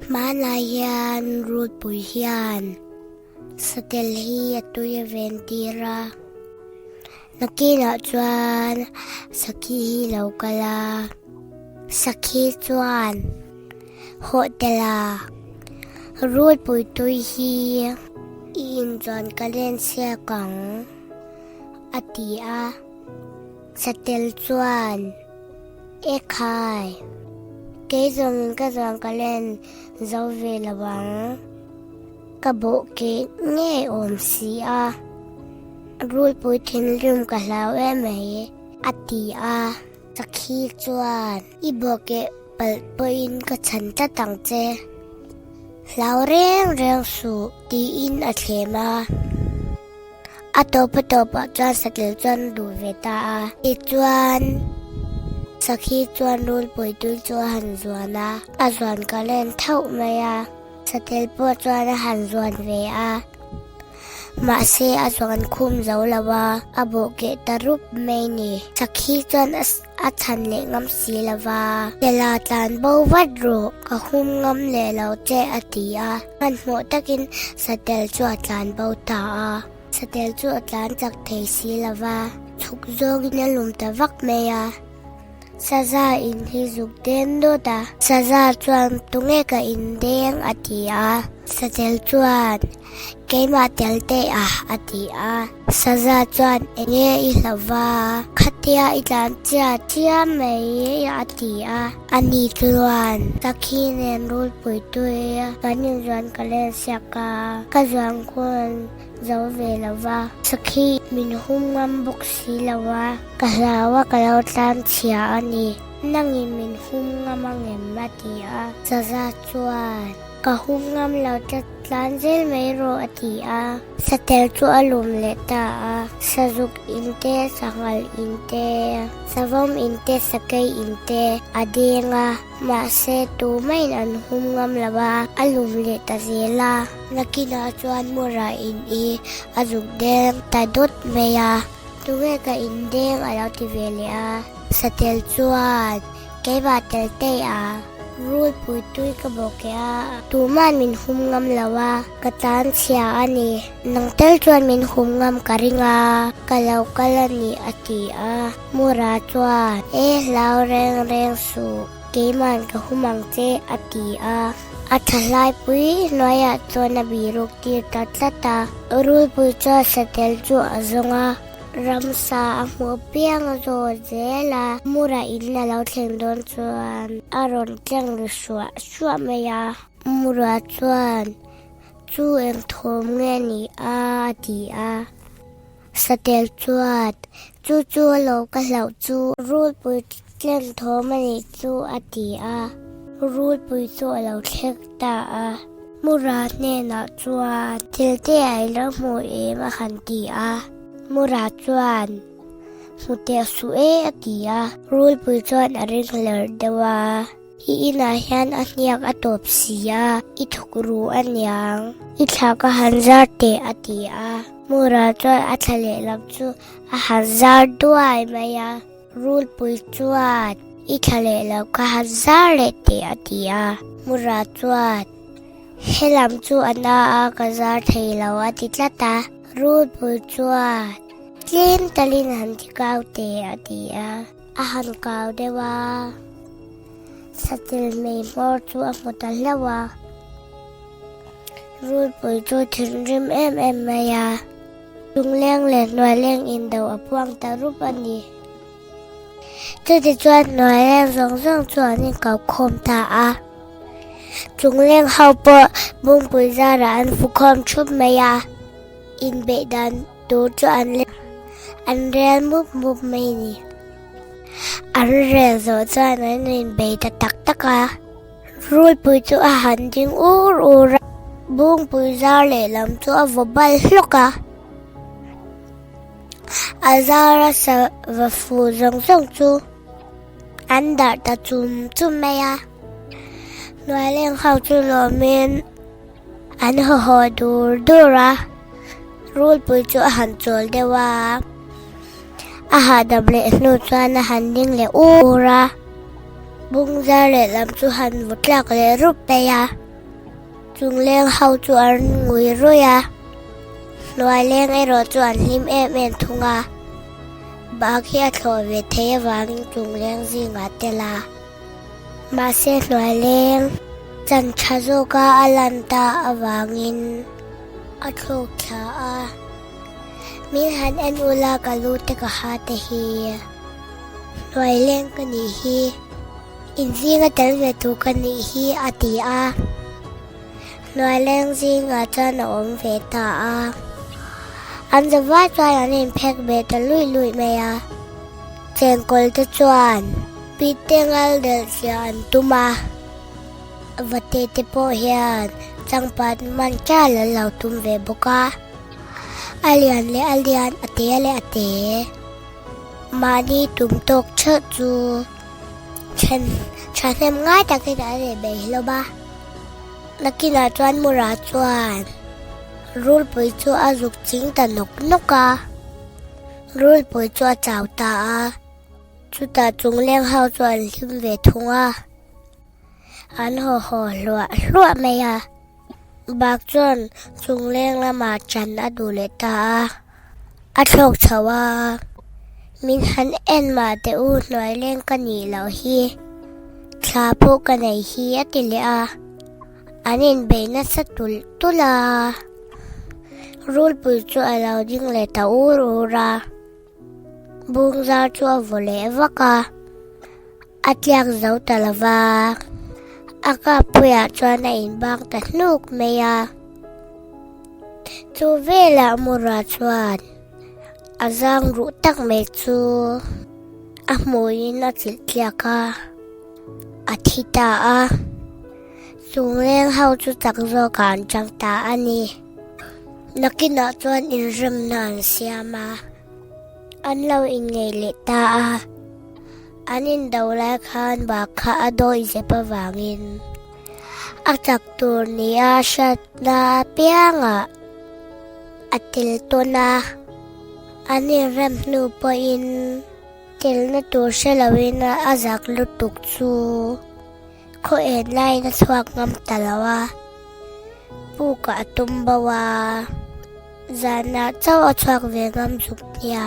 Hmanlai hian Rulpui hian satel hi a tui a ven tir a, nakinah chuan sakhi hi lo kal a, sakhi chuan hawh tel a, Rulpui tui hi i inchuan ka len siak ang a ti a, satel chuan. Ekhai, kei zawngin ka zuang ka len zo ve lo ang. Ka bawh keh ngei awm si a, rulpui thinrim ka hlau em mai, a ti a. Sakhi chuan, I bawh keh palh pawhin ka chhan tlat ang che. Hlau reng reng suh, tiin a thlem a. A tawp a tawpah chuan satel chuan a duh ve ta a. Tichuan, sakhi chuan rulpui tui chu a han zuan a, a zuan ka len thauh mai a. Satel pawh chuan a han zuan ve a, mahse a zuan khum zo lo a, a bawh keh ta rup mai ni. Sakhi chuan a A chhan leh ngam si lo va, Tela tlan bo vat rawh, ka hum ngam leh lo che a ti a. Hmanhmawh takin satel chu a tlan bo ta a. Satel chu a tlan chak thei si lo va, chhuk zawngin a lum ta vak mai a. Saza in hi zuk deng dawt a. Saza chuan tunge ka in deng a ti a. Satel chuan Keimah tel teh a, a ti a. Saza chuan, Enge i hlau va? Khatia i tlan chia chia mai, a ti a. Ani chuan, Sakhi nen rulpui tui kan inzuan ka len siak a, ka zuang khawn zo ve lo va. Sakhi min hum ngam bawk si lo a, ka hlau a, ka lo tlan chhia a ni. Nangin min hum ngam angem? a ti a. Saza chuan, Ka hum ngam lo tlat tlan zel mai rawh a ti a. Satel chu a lum leh ta a. Sazuk in te, sanghal in te, savawm in te, sakei in te a deng a. Mahse tumah in an hum ngam lo a, a lum leh ta zel a. Nakinah chuan mura in i a zuk deng ta dawt mai a. Tunge ka in deng a lo ti ve leh a. Satel chuan Keimah tel tei a, rulpui tui ka bawk e a, tuma'n min hum ngam lo a, ka tan chhia a ni. Nang tel chuan min hum ngam ka ring a, ka lo kal a ni a ti a. Mura chuan, E hlau reng reng suh, keima'n ka hum ang che a ti a. A tha hlaipui hnuaiah chuan a biruk tir ta tlat a. Rulpui chuan satel chu a zawng a. Ramsa a hmuh piang a zawt zel a, Mura in a lo thleng dawn chuan a rawn tleng ri suah suah mai a. Mura chuan, Chu eng thawm nge ni a? a ti a. Satel chuan, Chu chu a lo ka hlauh chu, Rulpui tleng thawm a nih chu a ti a. Rulpui chu a lo thleng ta a. Mura hnenah chuan, Thilte a i lo hmu em? a han ti a. Mura chuan, Hmu teh suh e a ti a. Rulpui chuan a ring hler deuh a, I inah hian a hniak a tawp si a, i thuk ru a niang. I thla ka han zar teh a ti a. Mura chuan a thla lehlam chu a han zar duai mai a. Rulpui chuan, I thla leh lo ka han zar leh teh a ti a. Mura chuan, Helam chu a na a, ka zar thei lo a ti tlat a. Rulpui chuan, Tlem talin han ti kau teh a ti a. A han kau deuh a, satel mei hmawr chu a hmu ta hlauh a. Rulpui chu thinrim em em mai a. Lungleng leh hnuaileng indo a puang ta rup a ni. Chutichuan hnuaileng zawng zawng chu an inkaukhawm ta a. Chungleng ho pawh Bungpui zarah an fukhawm thup mai a, inbeih dan tur chu an an rel mup mup mai a ni. An rel zawh chuan an inbei ta tak tak a. Rulpui chu a han ding ur ur a, Bungpui zar lehlam chu a vaw bal hlawk a. A zara sava fu zawng zawng chu an darh ta chum chum mai a. Hnuaileng ho chu lawmin an haw haw dur dur a, Rulpui chu a han chawl deuh a. A hahdam leh hnu chuan a han ding leh ur a. Bungzar lehlam chu han vaw tlak leh rup mai a. Chungleng ho chu an ngui ruih a, hnuaileng erawh chu an hlim em em thung a. Bak hi a thlawh ve thei avangin chungleng zingah a tel a. Mahse hnuaileng chan tha zawka a lan ta avangin a thlawk thla a. Min han en ula ka lu te ka ha te hi hnuaileng ka nih hi. Inzinga tel ve tur ka nih hi a ti a, hnuaileng zingah chuan a awm ve ta a. An zavai chuan an inphek ve ta luih luih mai a, chengkawl te chuan pite ngal delh chiah an tum a, vate te pawh hian changpat man chiah an lo tum ve bawk a, a lian leh a lian, a te leh a te. Mahni tum tawk theuh chu then thahnem ngai takin an ei mai hlawm a. Nakinah chuan Mura chuan Rulpui chu a zuk ching ta nawk nawk a, Rulpui chu a chau ta a, chutah chungleng ho chu an hlim ve thung a, an haw haw hluah hluah mai a. Bak chuan chungleng lamah chan a duh leh ta a, a thlawk chho a, Min han en mah teh u hnuaileng ka nih loh hi, thla pawh ka nei hi a ti leh a, an inbeih nasa tulh tulh a, Rulpui chu a lo ding leh ta ur ur a, Bungzar chu a vaw leh vak a. A tliak zo ta lo va, a kappuiah chuan a inbang ta hnuk mai a. Chu velah Mura chuan a zang ruh tak mai chu a hmuiin a chilh tliak a, a thi ta a. Chungleng ho chu chak zawkah an chang ta a ni. Nakinah chuan inremna an siam a, an lo inngeih leh ta a. An indo lai khan bak kha a dawi zep avangin a chak tur nia hriatna apiangah a tel tawn a, an inrem hnu pawhin telna tur hre loin a zak lutuk chu khaw en laiin a chhuak ngam ta lo a, pukah a tum bo a, zanah chauh a chhuak ve ngam zuk nia.